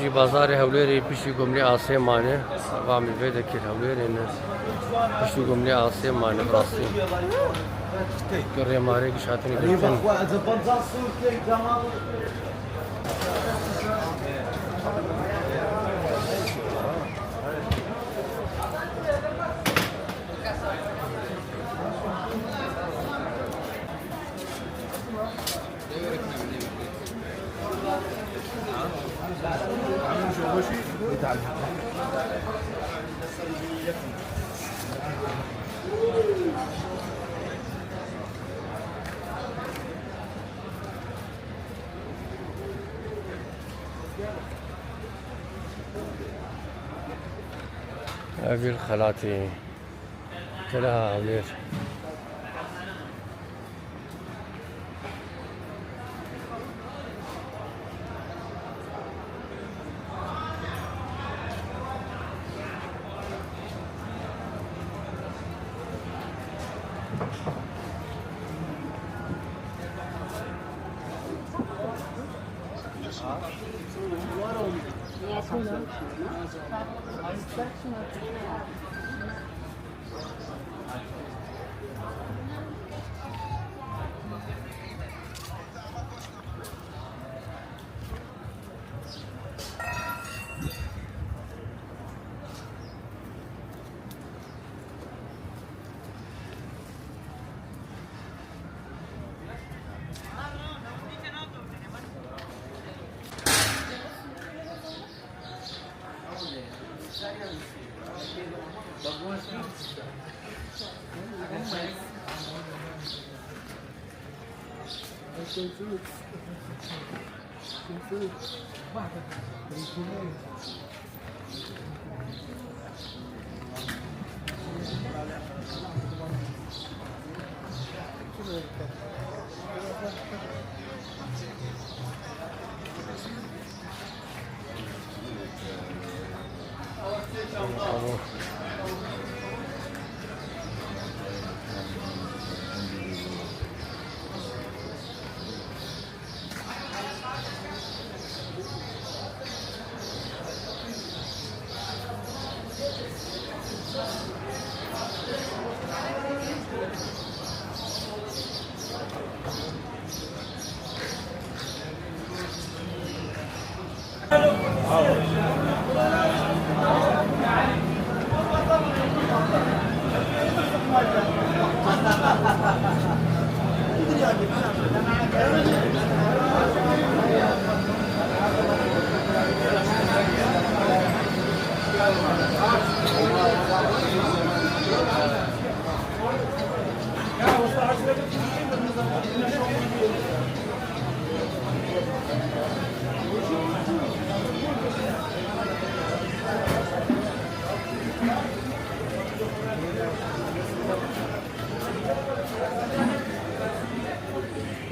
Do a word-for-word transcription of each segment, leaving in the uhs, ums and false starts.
Jî bazarê Hewlêrê piştî Gomlê Asê mane. Va min vê dekir Hewlêrê ne. Piştî Gomlê Asê mane bi rastî. Rêmarê giş hatine girtin. Evîl xelatî. Keleha Hewlêr.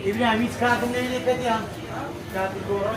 İbrahim, hiç kağıdın eline kedi ya. Kağıdı doğru.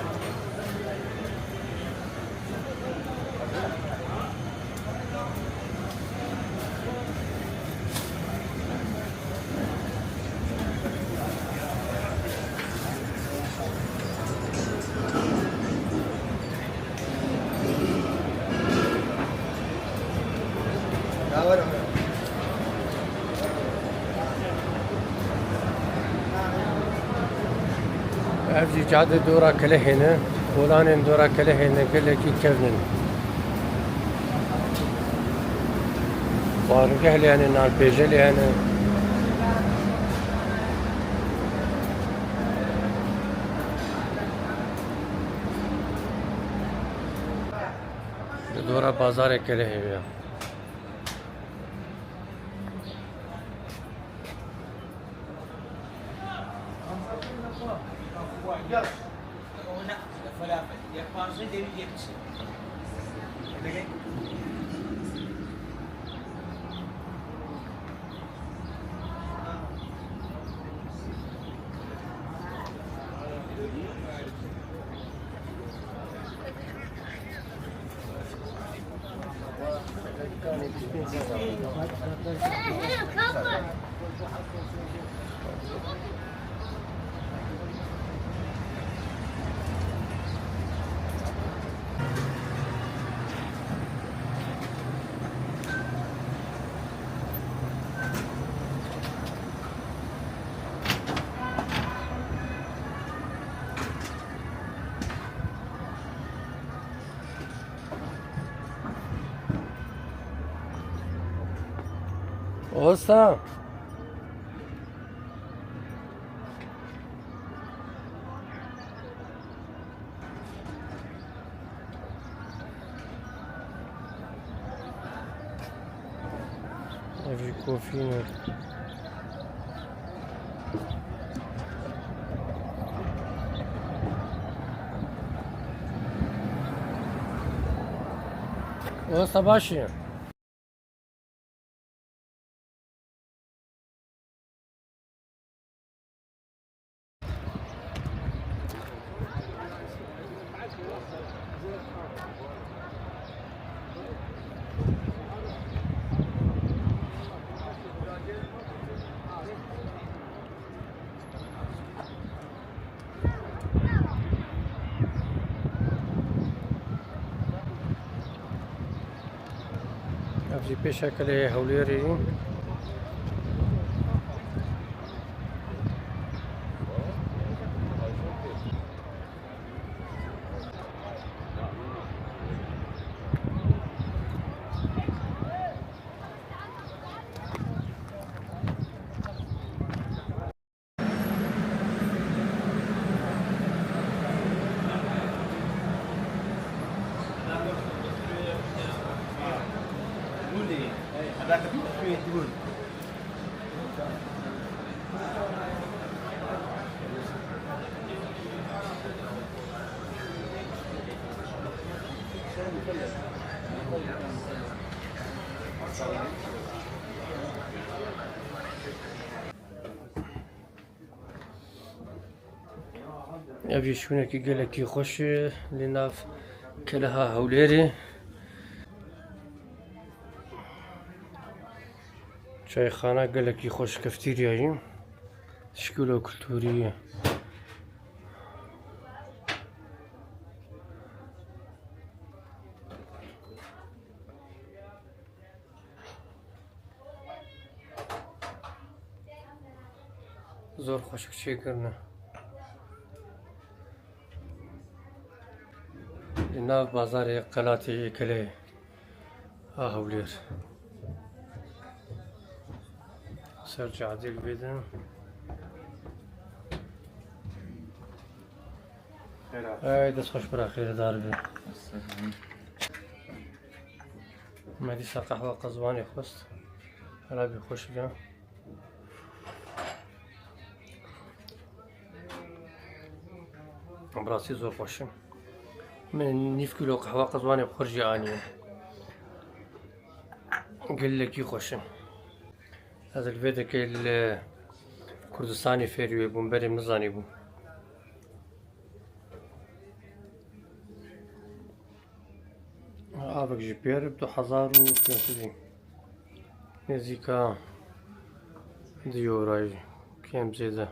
Ev jî cadê dora Kelehê ne. Kolanên dora Kelehê ne gelekî kevn in. Xwaringeh lê hene, nanpêje lê hene. Li dora bazarê Kelehê ya. Osta. Ev jî kofî ne. Osta baş e. Ev jî pêşekelê Hewlêrê. Ev jî şûnekî gelekî xweş e li nav keleha Hewlêrê. Çayxana gelekî xweş, keftîriya jî. Şikilo kulturî ye. Zor xweşik çêkirine. Li nav bazarê Qelatê Êkelê a Hewlêr. Ser cadê li vê de. Ey, dest xweş bira, xêrdar be. Me dîsa qehwa qezwanê xwest. Hela bî xweşik e. Bi rastî zor xweş e. Min nîv kîlo qehwa qezwanê bi xwe jî aniye. Gelekî xweş e. Ez li vê dekê li Kurdistanê fêrî wê bûm, berê min nizanîbû. Avek ji pêr du hezar û pênc sedî. Nêzîka du euroyê, kêm zêde.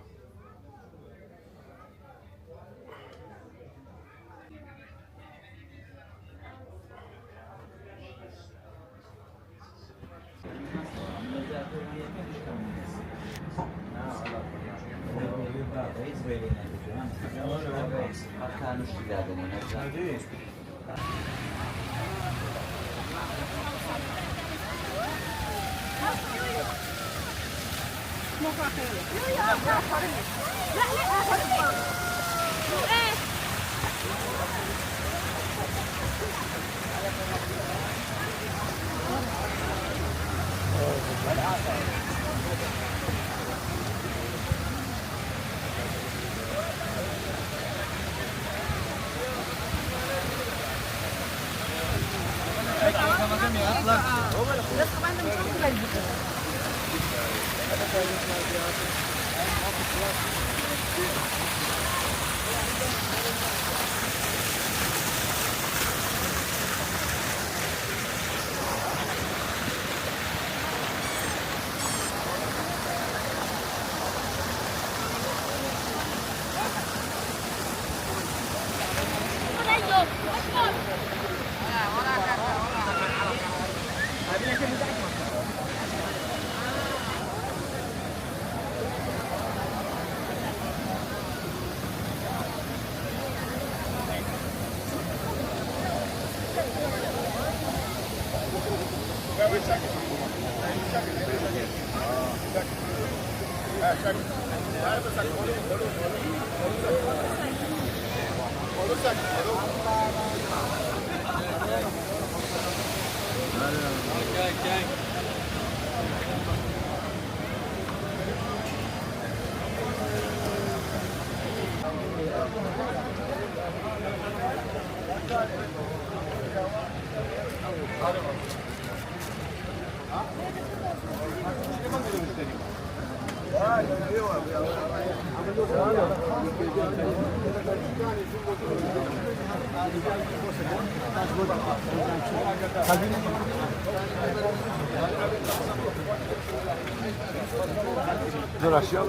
Dur aşağı.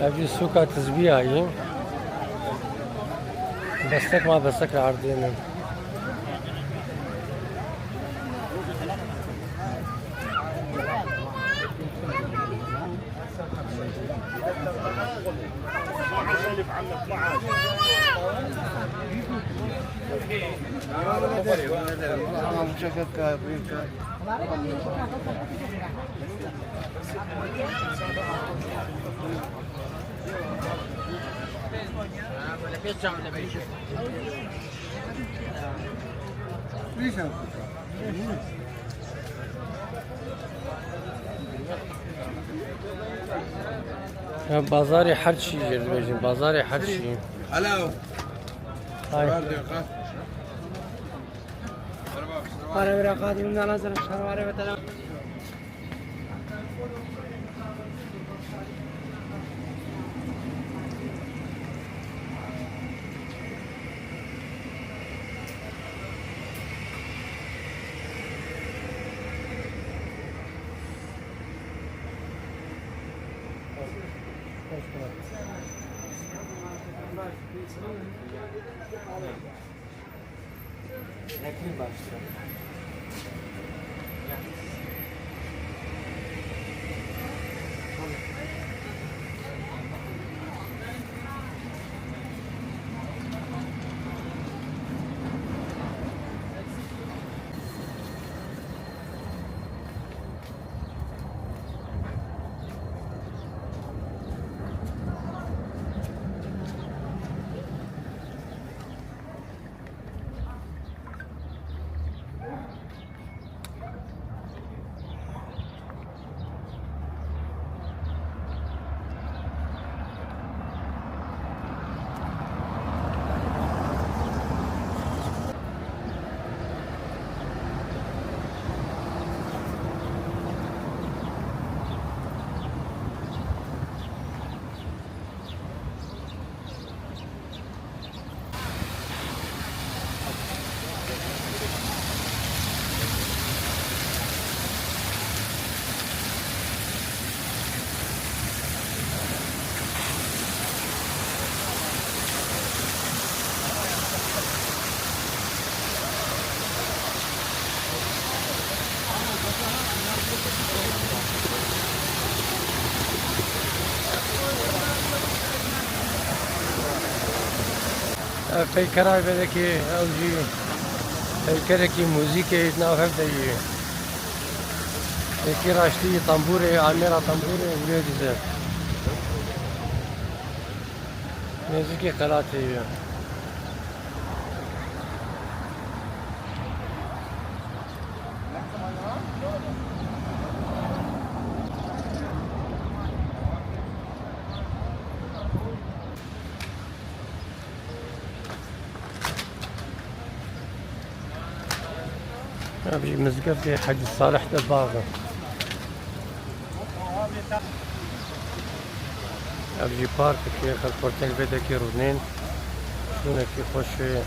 Ev jî sûka Tizbîya ye. Bestek ma bestek li erdê ne. Ya, bazarê her çî jê dibêjin, bazarê her çî. Hello. Hay. Para bira qadim da nazar şarware ve tela. Ev peykera vedekî, ew jî peykerekî muzîkê di nav hev de yê. Yekî raştî tambûrê, amêra tambûrê wê dize. Nêzîkî qelatê ye. Ev jî mizgeftê Hecî Salih de bax e. Ev jî parkekê, xelk xwe teng vê dekê rûnên. Şûnekî xweş e.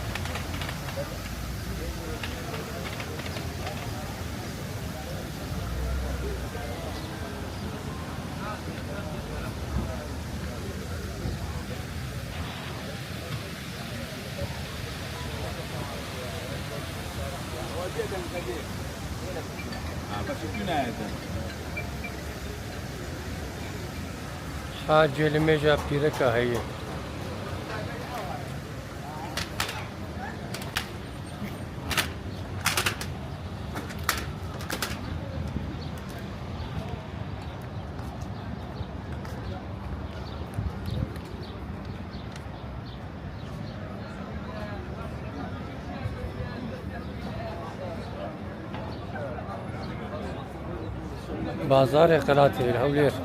Ha, cêlimêja pîreka heye. Bazarê Qelatê li Hewlêr.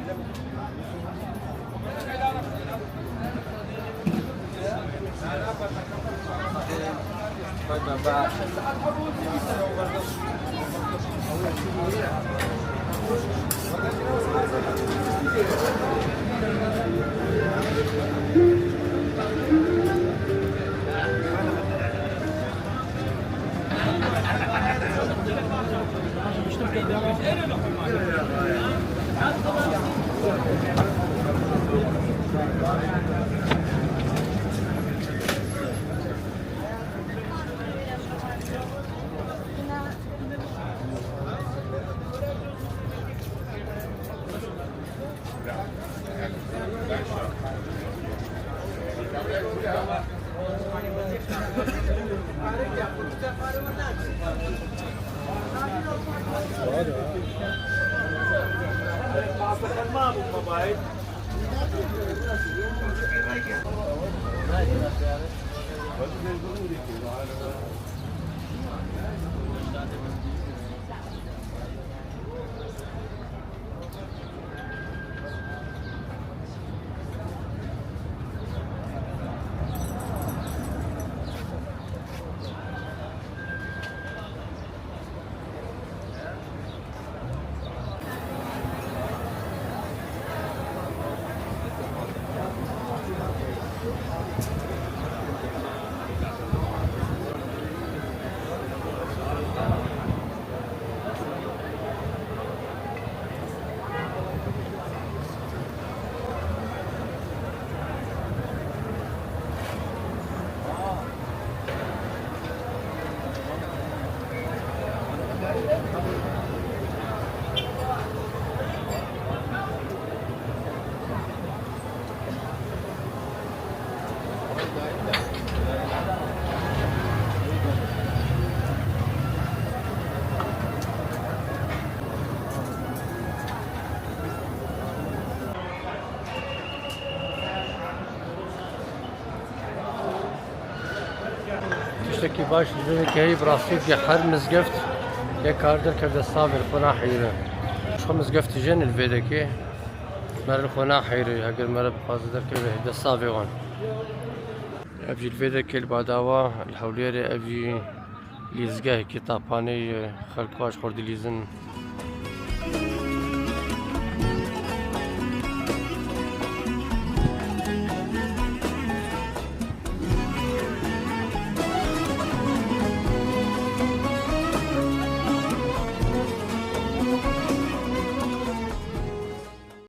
Tiştekî baş li vê derê heye, bi rastî di her mizgeft yek kar derkeve dest savê, li xwe naheyre. Ji xwe mizgeftî jî hene li vê derê, mere li xwe naheyre, heger mere bixwaze derkeve dest savê wan. Ev jî li vê derê li Badawa, li Hewlêrê, ev jî lîzgehekî tapanê ye, xelk baş xwe dilîzin.